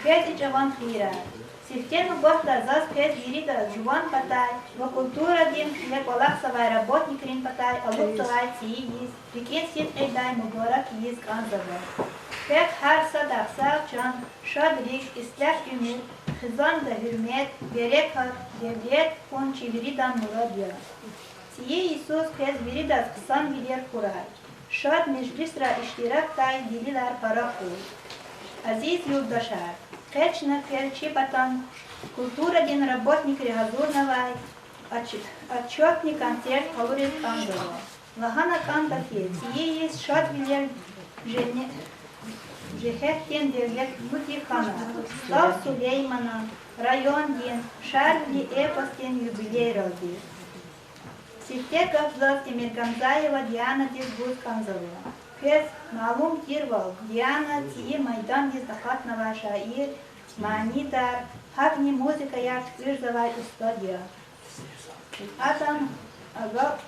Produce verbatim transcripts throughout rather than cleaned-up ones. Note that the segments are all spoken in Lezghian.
Гьуьрметлу чӀаван хийирар, сифте нубатда заз квез виридаз жуван патай ва культурадин кьиле кӀвалахзавай работникрин патай алудзавай цӀийи йис рикӀин сидкьидай мубарак ийиз кӀанзава. Квехъ гьар садахъ сагъ чан, шад рикӀ, ислягь уьмуьр, хизанда гьуьрмет, берекат, девлет хьун чи виридан мурад я. ЦӀийи йисуз квез виридаз хъсанвилер хьурай. Шад межлисра иштиракдай делилар пара хьуй. Азиз юлдашар, къе чна квез чи патан культурадин работникри гьазурнавай отч-, отчётный концерт къалуриз кӀанзава. Лагьана кӀанда хьи, цӀийи йис шадвилер жене-, жигьетдин девлетлуди хьана, СтӀал Сулейманан, райондин, Шарвили эпосдин юбилейралди. Сифте гаф заз Темиргамзаева Дианадиз гуз кӀанзава. Квез малум тирвал, Диана цӀийи майдандиз акъатнавай шаир, манидар, гьакӀни музыкаяр туькӀуьрзавай устад я. Адан ага-,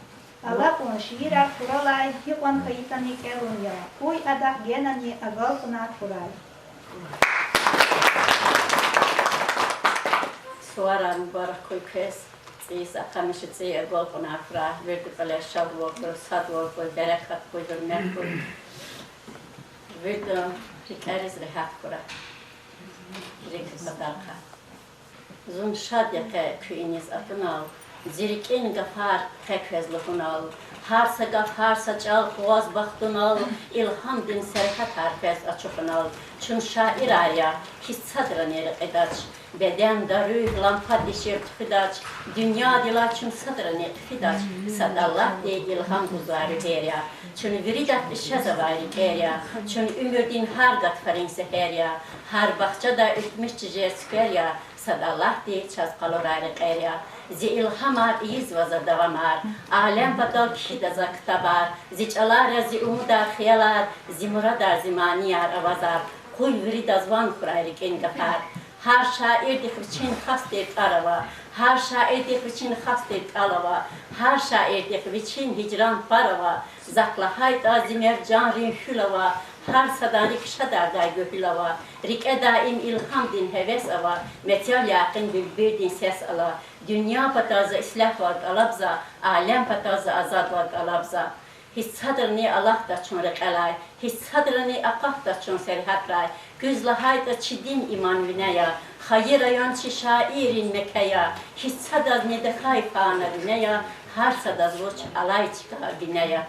алакьун шиирар хуралай гьикьван хьайитӀани кӀелун я. Къуй адахъ генани агалкьунар хьурай. Суварар мубарак хьуй квез. ЦӀийи йис ахъа миша цӀийи агалкьунар хьурай. Вирида кӀвале шадвал хьуй, садвал хьуй, берекат хьуй, гьуьрмет хьуй. Вирида рикӀериз регьят хьурай. РикӀ патарихъай. Зун шад я къе куь иниз атунал, зи рикӀин гафар къе квез лугьунал. Гьар са гаф, гьар са чӀал къугъваз бахтунал, илгьамдин сергьятар къвез ачухунал. Чун шаирар я, гьич садрани рекьидач, беденда руьгь, лампад дишегьли тухуьдач, дуьньядилай чун садрани хъфидач. Сад Аллагьди илгьам гузвай руьгьер я, чун вирида ишезавай рикӀер я, чун уьмуьрдин гьар гатфарин сегьер я, гьар бахчада уьтмиш чижер, цуьквер я, сад Аллагьди чаз къалурай рекьер я. Зи илгьамар ийизва за давамар, алем патал кхьида за ктабар, зи чӀалар я, зи умудар, хиялар, зи мурадар, зи манияр, авазар. Къуй виридаз ван хьурай рикӀин гафар. Гьар шаирдихъ вичин хас тир тӀвар ава, гьар шаирдихъ вичин хас тир тӀал ава, гьар шаирдихъ вичин гьижран пар ава. Захъ лагьайтӀа, зи мерджанрин гьуьл ава, гьар садан рикӀ шадардай гуьгьуьл ава. РикӀе даим илгьамдин гьевес ава, мецел якъин буьлбуьлдин сес ала. Дуьнья патал за ислягьвал тӀалабзава, алем патал за азадвал тӀалабзава. Гьич садрани алатдач чун рекьелай, гьич садрани акъатдач чун сергьятрай. Куьз лагьайтӀа, чи дин-иман вине я, хайи район чи шаиррин меке я. Гьич садаз недахай фана вине я, гьар садаз вуч алай чка бине я.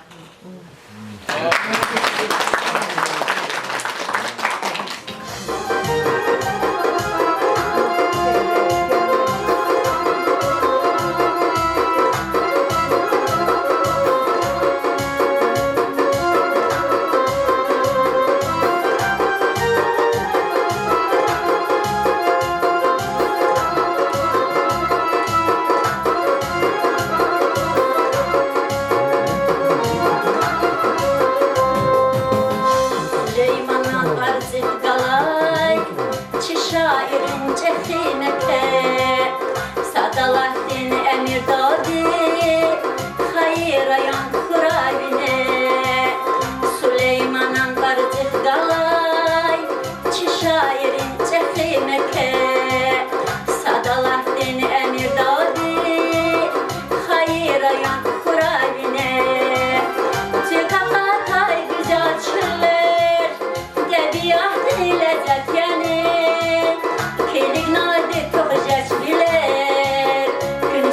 Сулейманан кьве цӀикӀ галай чи шаиррин чӀехи меке, Сад Аллагьдин эмирдалди хайи район хьурай вине. Сулейманан кьве цӀикӀ галай чи шаиррин чӀехи меке, Сад Аллагьдин эмирдалди хайи район хьурай вине. Цуьк акъатай гуьзел чуьллер, тӀебиатдин лезет яни, килигналди тух жеч вилер, куьн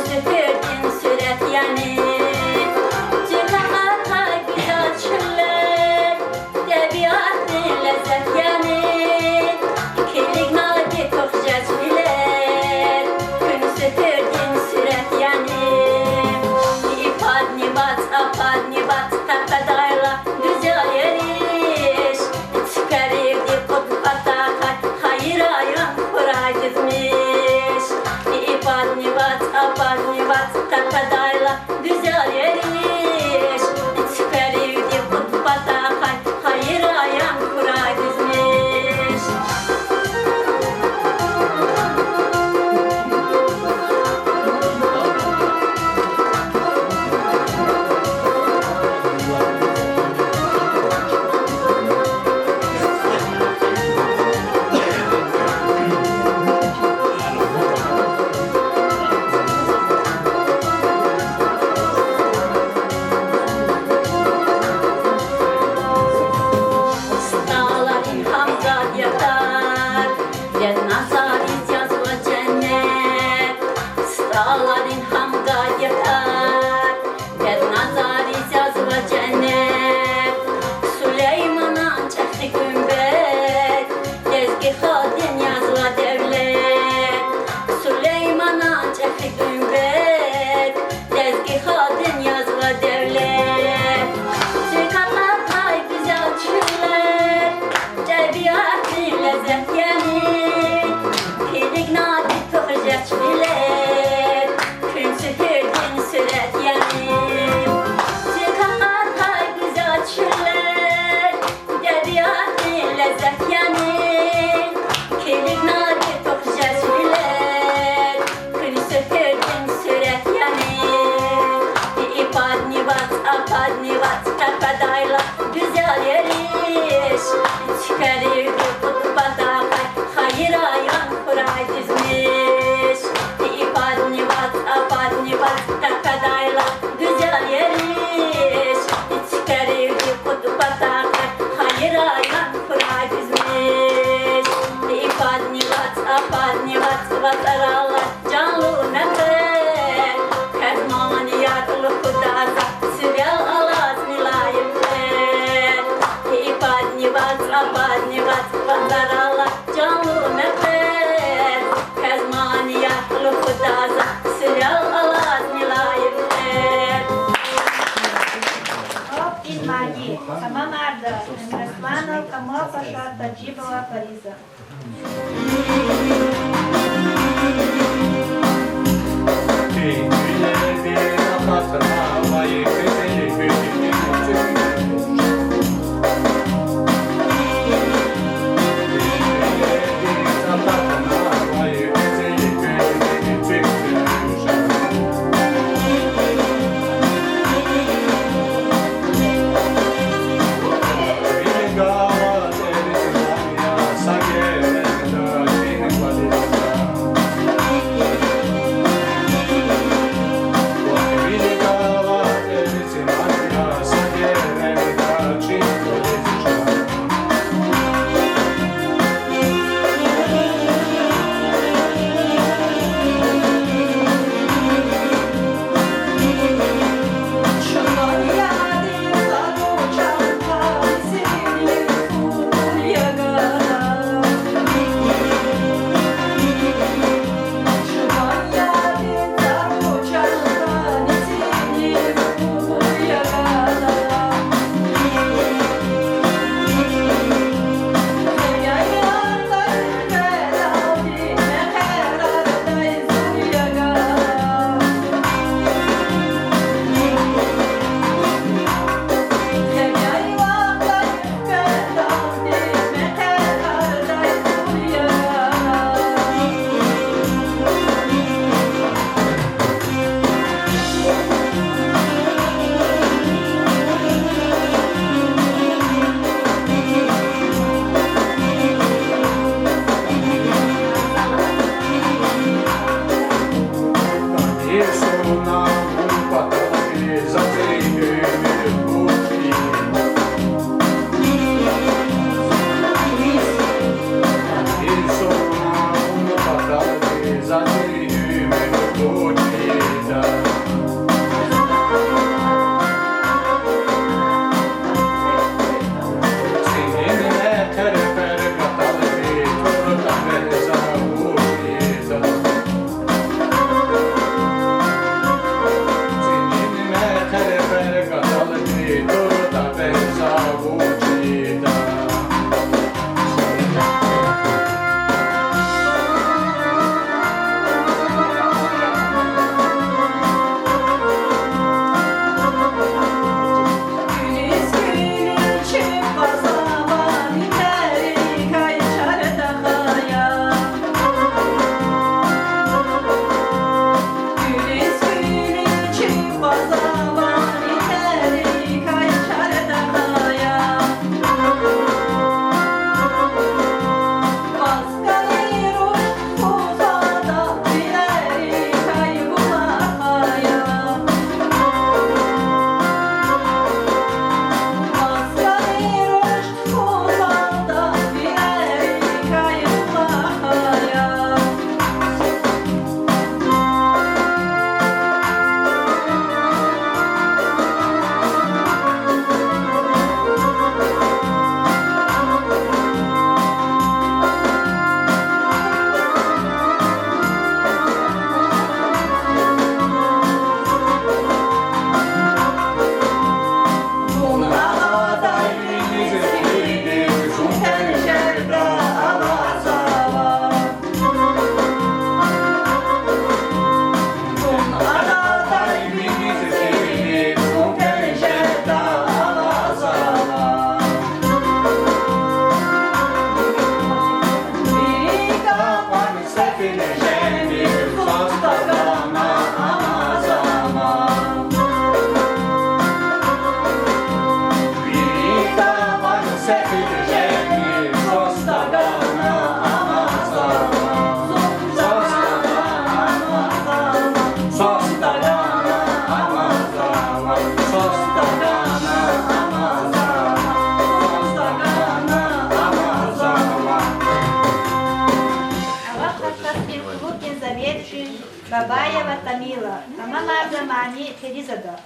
Ападни вацӀ къекъведайла гуьзел ериш, цуькверивди кьуд патахъай хайи район хьурай дуьзмиш. И падни вацӀ, а падни вацӀ къекъведайла гуьзел ериш, цуькверивди кьуд патахъай хайи район хьурай дуьзмиш. И падни вацӀ, а падни вацӀ, вацӀарал алад чанлу мехъер, квез мани ятӀа лугьуда за сивел алазни лайихлер. И падни вацӀ, а падни вацӀ, вацӀарал алад чанлу мехъер, квез мани ятӀа лугьуда за сивел алазни лайихлер. Гьа и мани тамамарда Эмирасуланов Камал Паша Таджибова Фариза. Авахъ касдин клубдин заведующий Бабаева Тамила. Тамамарда мани Перизада.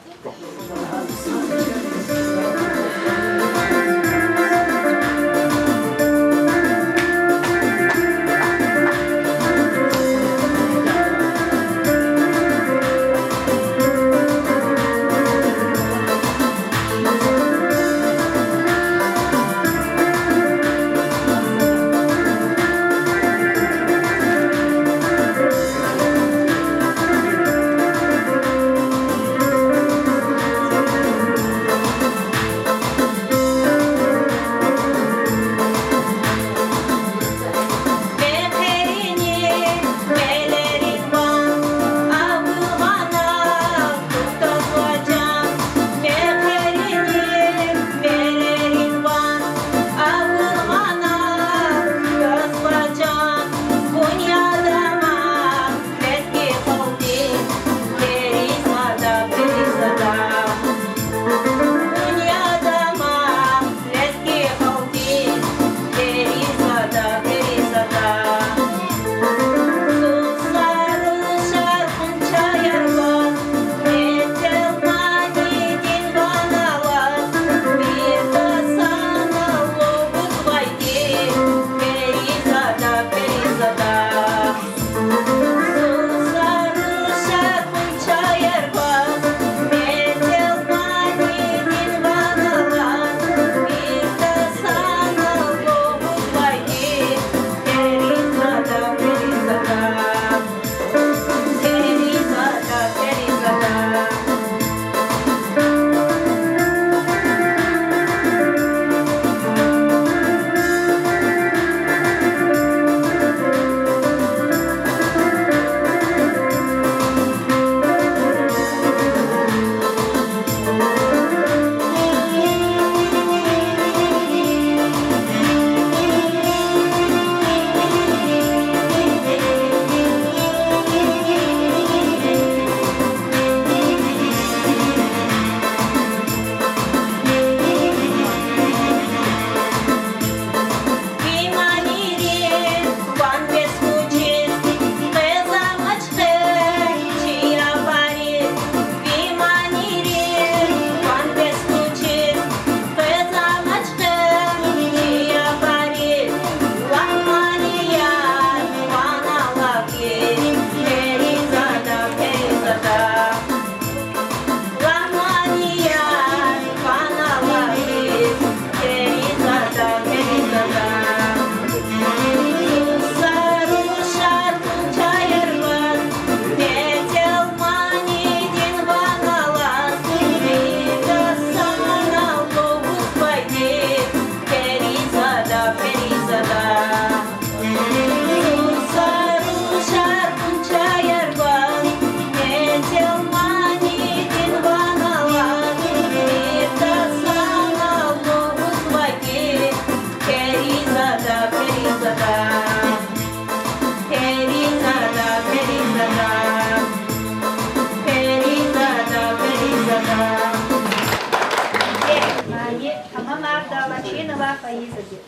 Тамамарда Лачинова Фаизади.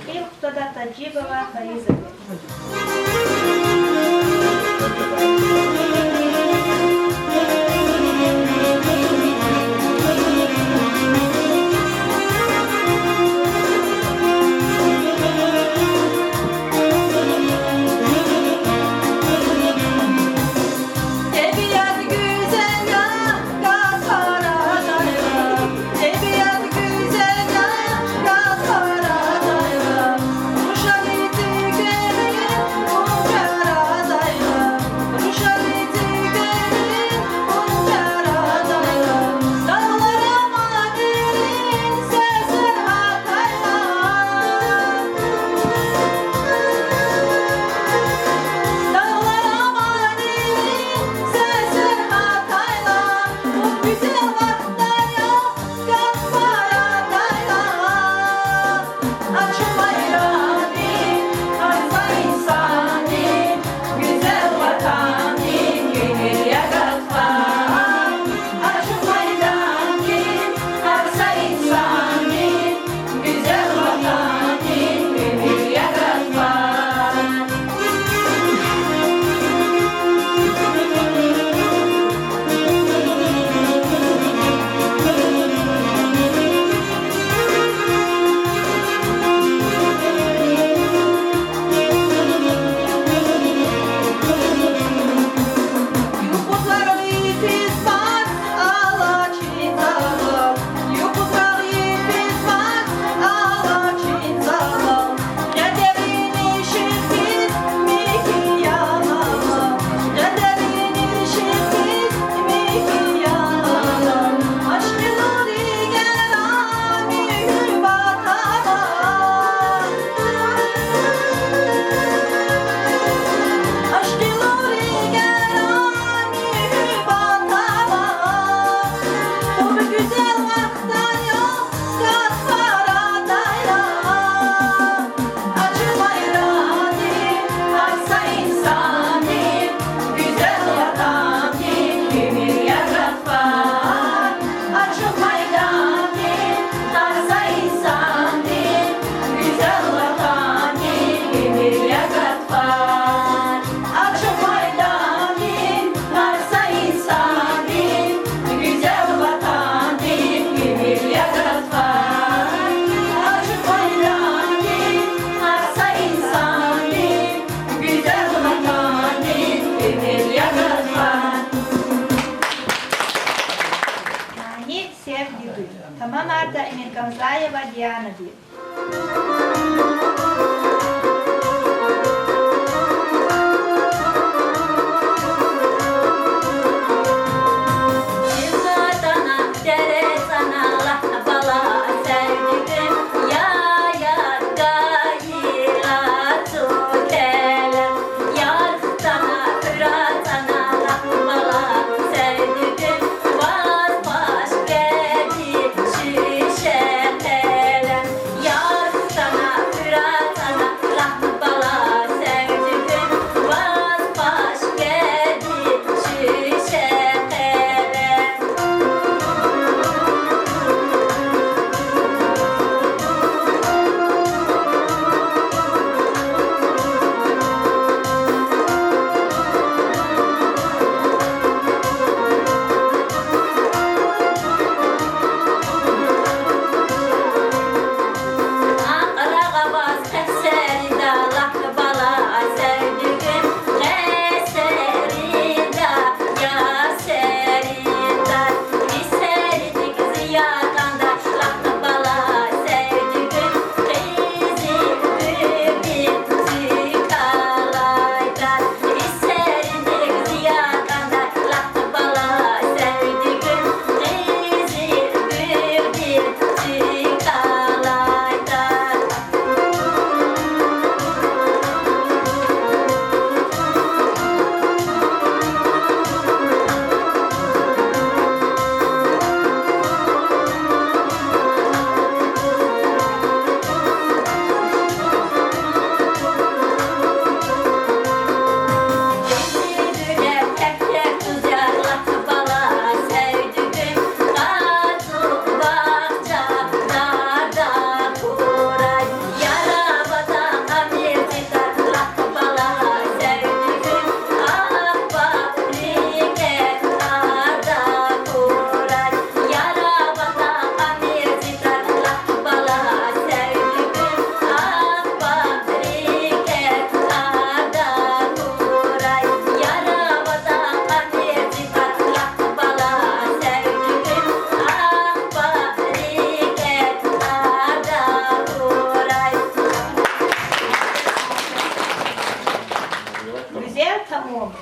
Кьил кутада Таджибова Фаризади. Тебиат гуьзел я, гатфар атайла, тебиат гуьзел я, гатфар атайла, рушалити кӀвалин ункар атайла, рушалити кӀвалин ункар атайла, дагълар амайрин сесер гьатайла. Дагълар амайрин сесер гьатайла, гуьзел вахтар я, гатфар атайла. Ачухмайрани, арса инсанди, гуьзел ватандин уьмуьр я, гатфар. Ачухмайрани, арса инсанди, гуьзел ватандин уьмуьр я, гатфар. Юкъуз лагьай йифиз варз алачиз ала, юкъуз лагьай йифиз варз алачиз ала, гъетерини шихьиз михьи я ала, гъетерини шихьиз михьи я ала, ашкъилури герами гьуьбатама. Ашкъилури герами гьуьбатама, гьуьб гуьзел вахтар я, гатфар атайла. Ачухмайрани, арса инсанди, гуьзел ватандин уьмуьр я, гатфар. Ачухмайрани, арса инсанди, гуьзел ватандин уьмуьр я, гатфар. Ачухмайрани, арса инсанди, гуьзел ватандин уьмуьр я, гатфар. Ачухмайрани, арса инсанди, гуьзел ватандин уьмуьр я, гатфар. Мани, Севгиди. Тамамарда Эмиргамзаева Дианади.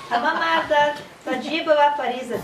Тамамарда Таджибова Фаризади.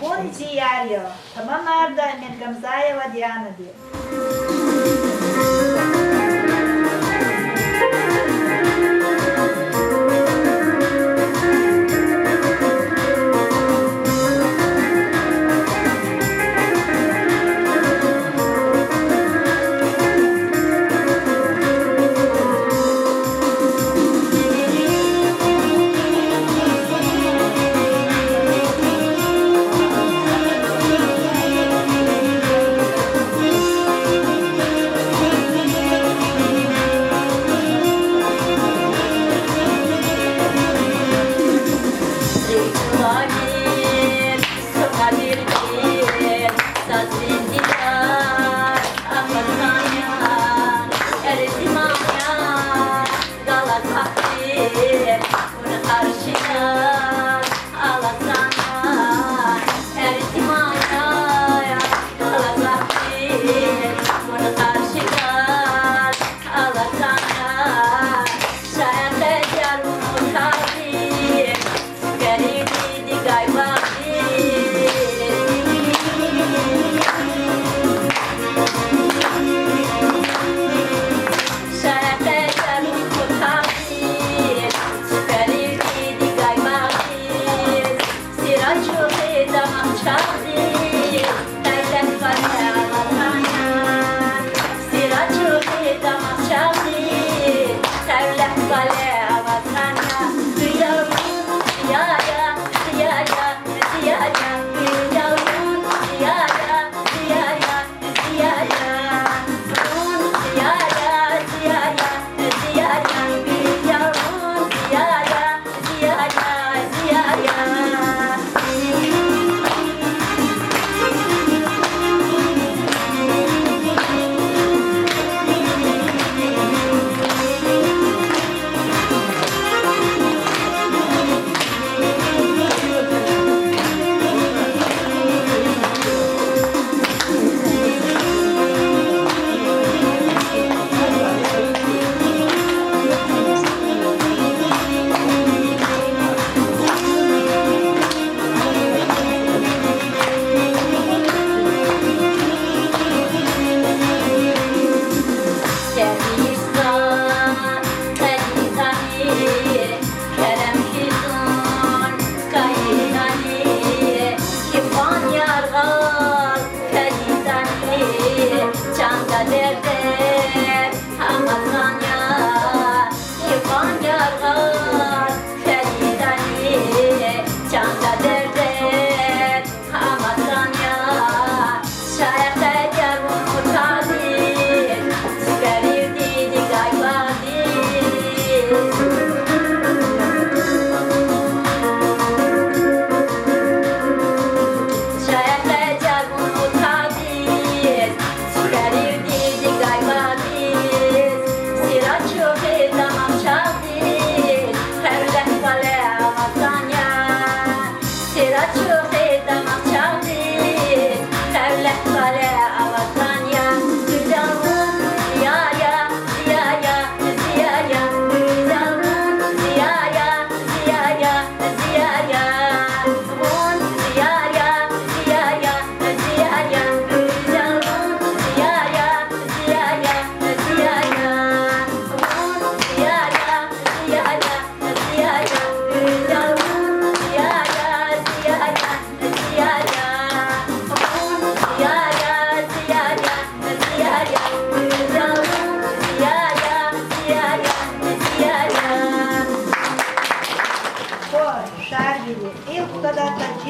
Вун зи яр я, тамамарда Мергамзаева Дианади.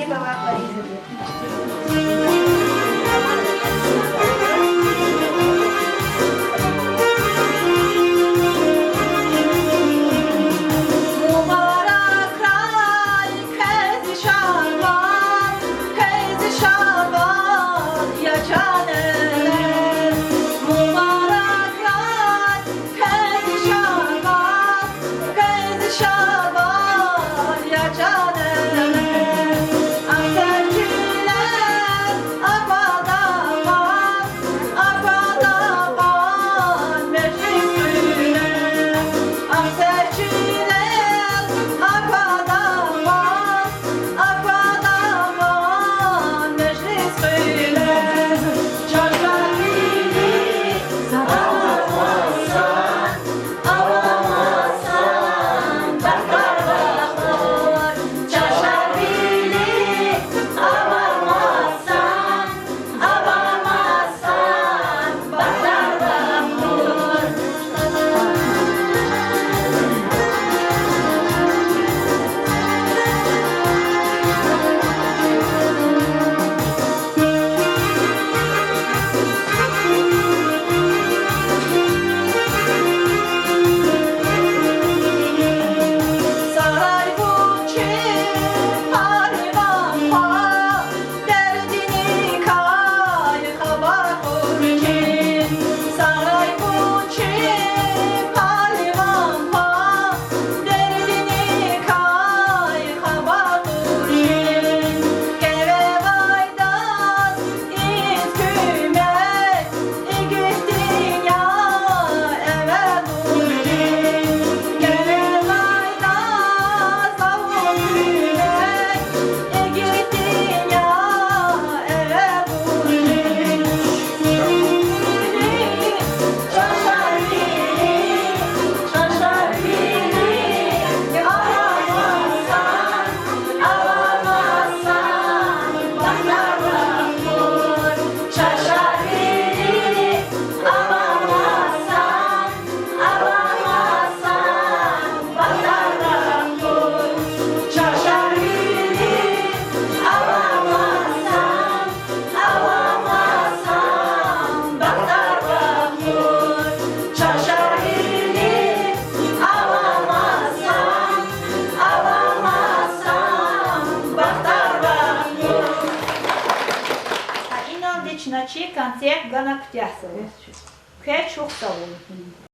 Гьа иналди чна чи концерт гана куьтягьзава. Квез чухсагъул.